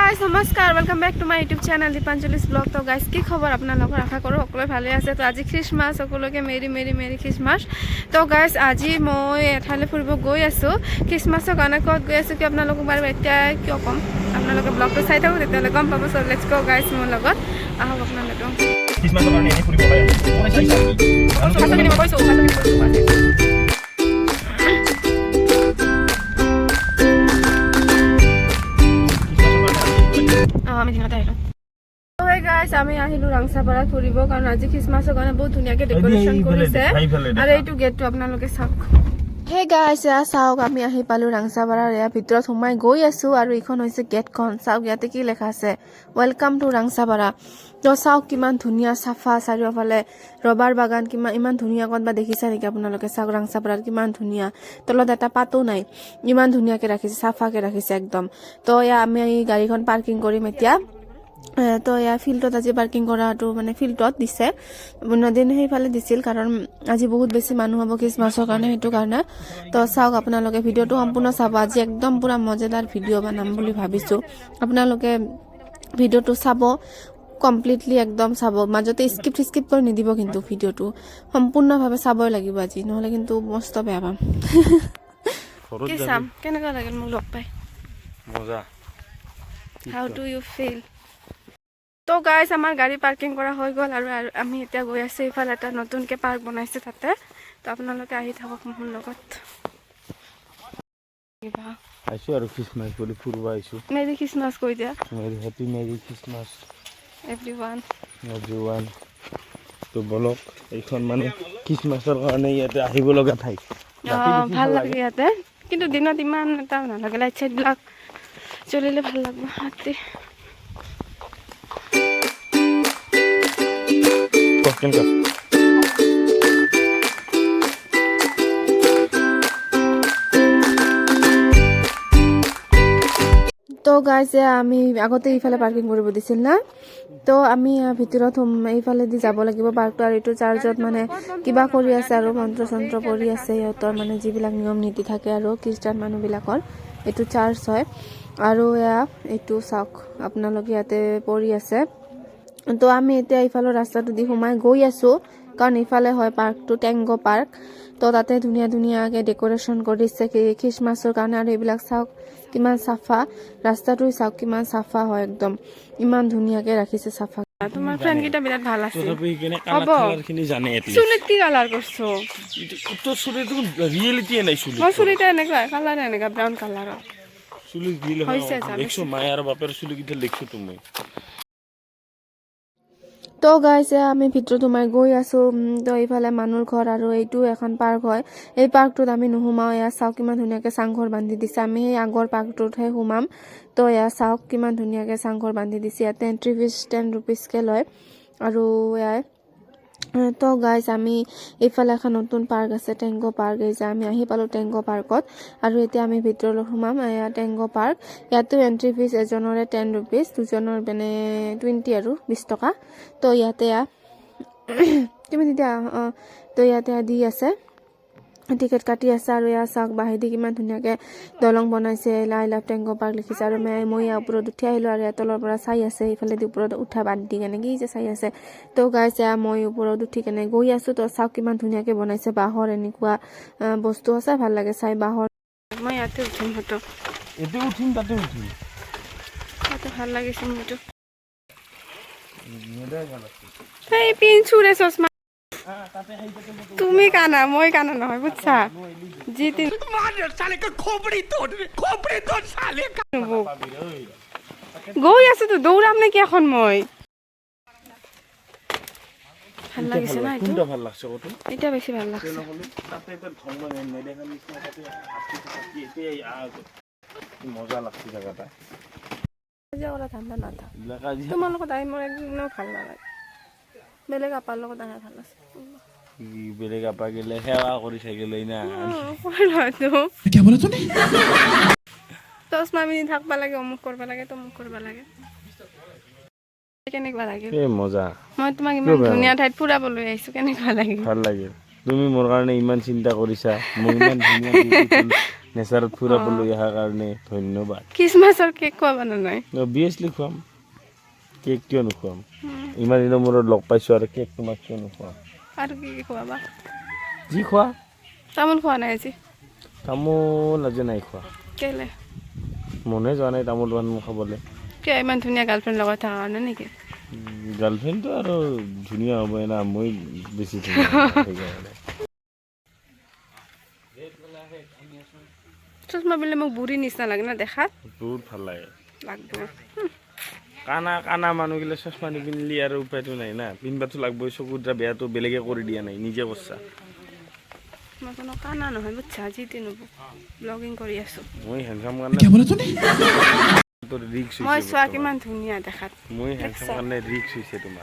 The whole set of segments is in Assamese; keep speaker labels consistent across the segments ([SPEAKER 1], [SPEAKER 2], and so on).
[SPEAKER 1] গাইজ, নমস্কাৰ, welcome back to my YouTube channel দীপাঞ্জলিছ blog. তো গাইজ, কি খবৰ আপোনালোকৰ? আশা কৰোঁ সকলোৱে ভালে আছে। তো আজি খ্ৰীষ্টমাছ, সকলোকে মেৰি মেৰি মেৰি খ্ৰীষ্টমাছ। তো গাইজ, আজি মই এঠাইলৈ ফুৰিব গৈ আছোঁ খ্ৰীষ্টমাছৰ কাৰণে। ক'ত গৈ আছোঁ কি আপোনালোকক বাৰু এতিয়া কিয় ক'ম? আপোনালোকে ব্লগটো চাই থাকক, তেতিয়াহ'লে গম পাব। চ' let's go guys, মোৰ লগত আহক আপোনালোকেও।
[SPEAKER 2] খ্ৰীষ্টমাছৰ কাৰণে এনেই ফুৰিব লাগে।
[SPEAKER 1] কৈছোঁ, কৈছোঁ, কৈছোঁ। অঁ, আমি দিনতে আহিলোঁ। হয় গাইজ, আমি আহিলোঁ ৰাংচাপাৰা ফুৰিব, কাৰণ আজি খ্ৰীষ্টমাছৰ কাৰণে বহুত ধুনীয়াকৈ ডেক'ৰেশ্যন কৰিছে। আৰু এইটো গেটটো আপোনালোকে চাওক। হে গাইজ, এয়া চাওক, আমি আহি পালোঁ ৰাংচাপাৰাৰ। এয়া ভিতৰত সোমাই গৈ আছোঁ আৰু এইখন হৈছে গেটখন। চাওক, ইয়াতে কি লেখা আছে, welcome to Rangsapara. তো চাওক, কিমান ধুনীয়া চাফা চাৰিওফালে ৰবাৰ বাগান। কিমান ইমান ধুনীয়া, ক'ৰবাত দেখিছে নেকি আপোনালোকে? চাওক, ৰাংচাপাৰাত কিমান ধুনীয়া, তলত এটা পাতো নাই, ইমান ধুনীয়াকৈ ৰাখিছে, চাফাকৈ ৰাখিছে একদম। তো এয়া আমি এই গাড়ীখন পাৰ্কিং কৰিম এতিয়া। তো এয়া ফিল্ডত আজি পাৰ্কিং কৰাটো, মানে ফিল্ডত দিছে, নদীৰ সেইফালে দিছিল, কাৰণ আজি বহুত বেছি মানুহ হ'ব খ্ৰীষ্টমাছৰ কাৰণে, সেইটো কাৰণে। তো চাওক, আপোনালোকে ভিডিঅ'টো সম্পূৰ্ণ চাব। আজি একদম পূৰা মজেদাৰ ভিডিঅ' বনাম বুলি ভাবিছোঁ। আপোনালোকে ভিডিঅ'টো চাব, কমপ্লিটলি একদম চাব, মাজতে স্কিপ স্কিপ কৰি নিদিব কিন্তু। ভিডিঅ'টো সম্পূৰ্ণভাৱে চাবই লাগিব আজি, নহ'লে কিন্তু মস্ত বেয়া পাম। কি চাম? কেনেকুৱা লাগিল মোক লগ পাই?
[SPEAKER 2] মজা।
[SPEAKER 1] How do you feel? তো গাইজ, আমাৰ গাড়ী পাৰ্কিং কৰা হৈ গ'ল আৰু আমি এতিয়া গৈ আছোঁ ইফালে এটা নতুনকৈ পাৰ্ক বনাইছে তাতে। তো আপোনালোকে আহি থাকক মোৰ লগত কিবা।
[SPEAKER 2] আহিছোঁ আৰু খ্ৰীষ্টমাছ বুলি ফুৰিব আহিছোঁ।
[SPEAKER 1] মেৰি খ্ৰীষ্টমাছ কৈ দিয়া।
[SPEAKER 2] মেৰি, happy merry Christmas
[SPEAKER 1] every one.
[SPEAKER 2] Every one. তো বলক, এইখন মানে খ্ৰীষ্টমাছৰ কাৰণে ইয়াতে আহিব লগা ঠাই। ৰাতি
[SPEAKER 1] অঁ
[SPEAKER 2] বেছি
[SPEAKER 1] ভাল লাগে ইয়াতে, কিন্তু দিনত ইমান এটা নালাগে। লাইট চাইটবিলাক জ্বলিলে ভাল লাগিব ৰাতি।
[SPEAKER 2] কেনেকুৱা?
[SPEAKER 1] তো গাইজ, আমি আগতে ইফালে পাৰ্কিং কৰিব দিছিল না, তো আমি ভিতৰত এইফালেদি যাব লাগিব পাৰ্কটো। আৰু এইটো চাৰ্চত মানে কিবা কৰি আছে আৰু মন্ত্ৰ চন্ত্ৰ কৰি আছে, সিহঁতৰ মানে যিবিলাক নিয়ম নীতি থাকে আৰু খ্ৰীষ্টান মানুহবিলাকৰ, এইটো চাৰ্চ হয়। আৰু এয়া এইটো চাওক আপোনালোকে, ইয়াতে পৰি আছে। তো আমি এতিয়া ইফালৰ ৰাস্তাটো দি সোমাই গৈ আছোঁ, কাৰণ ইফালে হয় পাৰ্কটো, টেংগ পাৰ্ক। তো তাতে ধুনীয়া ধুনীয়াকৈ ডেক'ৰেশ্যন কৰিছে খ্ৰীষ্টমাছৰ কাৰণে। আৰু এইবিলাক চাওক, কিমান চাফা ৰাস্তাটো, চাওক কিমান চাফা হয় একদম, ইমান ধুনীয়াকৈ ৰাখিছে চাফা। তোমাৰ ফ্ৰেণ্ড কেইটা বিৰাট ভাল আছে।
[SPEAKER 2] তথাপি সেইকাৰণে
[SPEAKER 1] হ'ব।
[SPEAKER 2] কালাৰ চালাৰখিনি জানে এটলিষ্ট।
[SPEAKER 1] চুলিত কি কালাৰ কৰিছো?
[SPEAKER 2] তোৰ চুলিটো ৰিয়েলিটিয়ে নাই চুলি।
[SPEAKER 1] মই চুলিটা এনেকুৱা কালাৰ, এনেকুৱা ব্ৰাউন কালাৰৰ।
[SPEAKER 2] চুলি ৰিয়েল।
[SPEAKER 1] হৈছে যা।
[SPEAKER 2] দেখছো, মায়ে আৰু বাপেৰ চুলিকেইটা দেখছো তো মই।
[SPEAKER 1] তো গাইজ, আমি ভিতৰত সোমাই গৈ আছোঁ। তো এইফালে মানুহৰ ঘৰ আৰু এইটো এখন পাৰ্ক হয়। এই পাৰ্কটোত আমি নোসোমাওঁ। এয়া চাওক, কিমান ধুনীয়াকৈ চাংঘৰ বান্ধি দিছে। আমি সেই আগৰ পাৰ্কটোতহে সোমাম। তো এয়া চাওক, কিমান ধুনীয়াকৈ চাংঘৰ বান্ধি দিছে। ইয়াতে এণ্ট্ৰি ফিজ 10 ৰুপিজকৈ লয়। আৰু এয়াই। তো গাইজ, আমি এইফালে এখন নতুন পাৰ্ক আছে, টেংগ পাৰ্ক। এই যে আমি আহি পালোঁ টেংগ পাৰ্কত আৰু এতিয়া আমি ভিতৰলৈ সোমাম। এয়া টেংগ পাৰ্ক, ইয়াতো এণ্ট্ৰি ফিজ এজনৰে 10 ৰুপিজ, দুজনৰ মানে 20 আৰু 20 টকা। তো ইয়াতে তুমি তেতিয়া, অঁ, তো ইয়াতে দি আছে, টিকেট কাটি আছে। আৰু এয়া চাওক, বাঁহেদি কিমান ধুনীয়াকৈ দলং বনাইছে, I love টেংগ পাৰ্ক লিখিছে। আৰু মই ইয়াৰ ওপৰত উঠি আহিলোঁ আৰু ইয়াৰ তলৰ পৰা চাই আছে, এইফালেদি ওপৰত উঠা বাদ দি কেনে কি যে চাই আছে। তো গাইজ, এয়া মই ওপৰত উঠি কেনে গৈ আছোঁ। তো চাওক, কিমান ধুনীয়াকৈ বনাইছে বাঁহৰ এনেকুৱা বস্তু আছে, ভাল লাগে চাই বাঁহৰ। মই ইয়াতে উঠিম ফটো।
[SPEAKER 2] ইয়াতে উঠিম, তাতে উঠিম।
[SPEAKER 1] তাতে ভাল লাগিছে মোৰটো। এই পিনছুৰে চশমা। তুমি কানা, মই কানা নহয়, বুঝছা? যি তিন গৈ আছো তো, দৌৰাম নেকি এখন মই? ভাল লাগিছে না এইটো?
[SPEAKER 2] কোনটা ভাল লাগছে কতো?
[SPEAKER 1] এতিয়া বেছি ভাল লাগছে।
[SPEAKER 2] তাতে এটা ধংগ নেদেখাৰ নিচিনা, তাতে হাতী থাকি এতিয়া মজা লাগছে জাগাটা।
[SPEAKER 1] কাজিয়া কৰা ধান্দা নাথা।
[SPEAKER 2] এইবিলাক আজি
[SPEAKER 1] তোমাৰ লগত আহি মোৰ একদিনো ভাল নালাগে। বেলেগ আপাৰ লগত আহে ভাল আছে।
[SPEAKER 2] বেলেগ আপা গেলে সেৱা কৰি থাকিলে না।
[SPEAKER 1] হয়তো চশমা পিন্ধি থাকবা লাগে, অমুক কৰবা লাগে, তমুক কৰবা লাগে। কেনেকুৱা লাগিল?
[SPEAKER 2] এই মজা।
[SPEAKER 1] মই তোমাক ইমান
[SPEAKER 2] কিয় বেয়া?
[SPEAKER 1] ধুনীয়া ঠাইত ফুৰাবলৈ আহিছো, কেনেকুৱা লাগিল?
[SPEAKER 2] ভাল লাগিল। তুমি মোৰ কাৰণে ইমান চিন্তা কৰিছা, মোক ইমান ধুনীয়া beautiful নেচাৰত ফুৰাবলৈ অহাৰ কাৰণে ধন্যবাদ।
[SPEAKER 1] খ্ৰীষ্টমাছৰ কেক খুৱাবা নে নাই?
[SPEAKER 2] অভিয়াছলি খুৱাম। কেক কিয় নোখুৱাম? ইমান দিনৰ মূৰত লগ পাইছোঁ আৰু কেক তোমাক কিয় নোখুৱাম?
[SPEAKER 1] আৰু কি কি খুৱাবা?
[SPEAKER 2] যি খোৱা।
[SPEAKER 1] তামোল খোৱা নাই আজি?
[SPEAKER 2] তামোল আজি নাই খোৱা।
[SPEAKER 1] কেলে?
[SPEAKER 2] মনে যোৱা নাই তামোল পাণ খাবলৈ।
[SPEAKER 1] কিয়, ইমান ধুনীয়া গাৰ্লফ্ৰেণ্ড লগত থকা কাৰণে নেকি?
[SPEAKER 2] গাৰ্লফ্ৰেণ্ডটো আৰু ধুনীয়া হ'বই না, মই বেছি ধুনীয়া সেইকাৰণে।
[SPEAKER 1] চশমা পিন্ধিলে মোক বুঢ়ী নিচিনা লাগে না দেখাত?
[SPEAKER 2] বহুত ভাল লাগে।
[SPEAKER 1] লাগব।
[SPEAKER 2] কানা কানা মানুহগিলা চশমা নিপিন্ধিলে আৰু উপায়টো নাই না, পিন্ধিবাতো লাগবই। চকুৰ দ্বাৰা বেয়াটো বেলেগে কৰি দিয়া নাই, নিজে কৰছা।
[SPEAKER 1] মই কোনো কানা নহয়, বুজছা? যি তি নব ব্লগিং কৰি আছো।
[SPEAKER 2] মই হেণ্ডচাম কাৰণে তোৰ ৰিক্স
[SPEAKER 1] মই
[SPEAKER 2] হৈছে।
[SPEAKER 1] চোৱা, কিমান ধুনীয়া দেখাত।
[SPEAKER 2] মই হেণ্ডচাম কাৰণে ৰিক্স হৈছে তোমাৰ।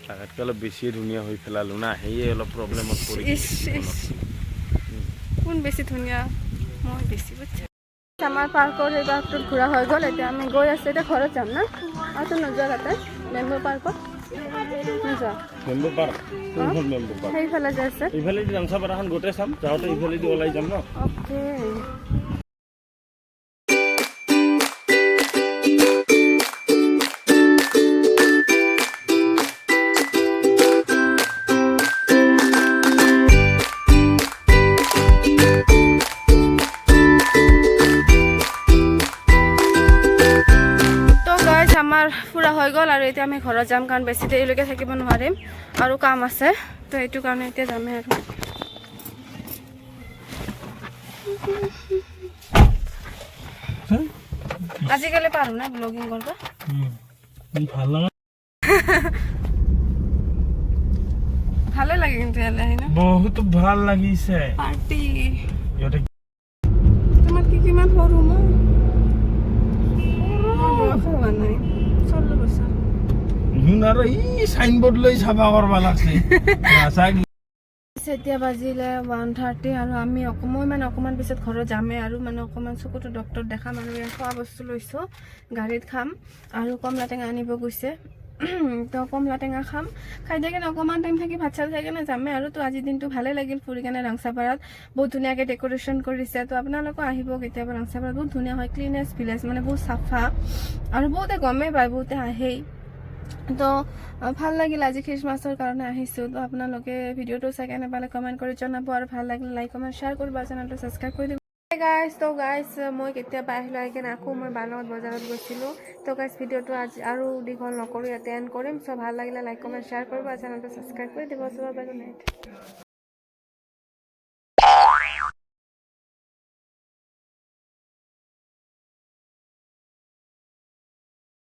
[SPEAKER 2] তাতকৈ অলপ বেছিয়ে ধুনীয়া হৈ পেলালো না, সেয়ে অলপ প্ৰব্লেমত পৰি
[SPEAKER 1] ইচ ইচ, কোন বেছি ধুনীয়া? মই বেছি, বুজছা? আমাৰ পাৰ্কৰ সেই পাৰ্কটোত ঘূৰা হৈ গ'ল। এতিয়া আমি গৈ আছোঁ, এতিয়া ঘৰত যাম না। আৰু নোযোৱা তাতে বেম্বু পাৰ্কত নোযোৱা?
[SPEAKER 2] Bamboo park? কোনখন বেম্বু পাৰ্ক?
[SPEAKER 1] সেইফালে যে আছে।
[SPEAKER 2] ইফালেদি ৰাংচাপাৰাখন গোটেই চাম, যাওঁতে ইফালেদি ওলাই যাম ন।
[SPEAKER 1] অ'কে। তো গাইজ, আমাৰ ফুৰা হৈ গ'ল আৰু এতিয়া আমি ঘৰত যাম, কাৰণ বেছি দেৰিলৈকে থাকিব নোৱাৰিম আৰু কাম আছে। তো এইটো কাৰণে এতিয়া যামেই আৰু। আজিকালি পাৰোঁ না ব্লগিং কৰিব।
[SPEAKER 2] ভাল লগা।
[SPEAKER 1] ভালে লাগে কিন্তু ইয়ালৈ আহি ন।
[SPEAKER 2] বহুত ভাল লাগিছে।
[SPEAKER 1] পাৰ্টি।
[SPEAKER 2] ইহঁতে
[SPEAKER 1] তোমাৰ কি কিমান সৰু মই? মোৰ বয়স হোৱা নাই 16 বছৰ।
[SPEAKER 2] শুন আৰু ই চাইনবোৰ্ড লৈ চাফা কৰবা লাগছে নাচাক।
[SPEAKER 1] এতিয়া বাজিলে 1:30 আৰু আমি মই মানে অকণমান পিছত ঘৰত যামেই আৰু মানে অকণমান চকুটো ডক্টৰ দেখাম আৰু ইয়াত খোৱা বস্তু লৈছোঁ, গাড়ীত খাম। আৰু কমলা টেঙা আনিব গৈছে, তো কমলা টেঙা খাম। খাই দিয়ে কিনে অকণমান টাইম থাকি ভাত চাত খাই কিনে যামেই আৰু। তো আজিৰ দিনটো ভালেই লাগিল ফুৰি কেনে। ৰাংচাপাৰাত বহুত ধুনীয়াকৈ ডেক'ৰেশ্যন কৰিছে। তো আপোনালোকো আহিব কেতিয়াবা ৰাংচাপাৰাত, বহুত ধুনীয়া হয়। ক্লিনেষ্ট ভিলেজ, মানে বহুত চাফা আৰু বহুতে গমেই পায়, বহুতে আহেই। তো ভাল লাগিল, আজি খ্ৰীষ্টমাছৰ কাৰণে আহিছোঁ। তো আপোনালোকে ভিডিঅ'টো চাই কেনে পালে কমেণ্ট কৰি জনাব আৰু ভাল লাগিলে লাইক, কমেণ্ট, শ্বেয়াৰ কৰিব, চেনেলটো ছাবস্ক্ৰাইব কৰি দিব। গাইজ, তো গাইজ, মই কেতিয়াবা আহিলোঁ, আহি কিনে আকৌ মই বাৰ লগত বজাৰত গৈছিলোঁ। তো গাইজ, ভিডিঅ'টো আজি আৰু দীঘল নকৰোঁ, ইয়াতে এণ্ড কৰিম। চ' ভাল লাগিলে লাইক, কমেণ্ট, শ্বেয়াৰ কৰিব আৰু চেনেলটো ছাবস্ক্ৰাইব কৰি দিব। চ' বাই, গুড নাইট।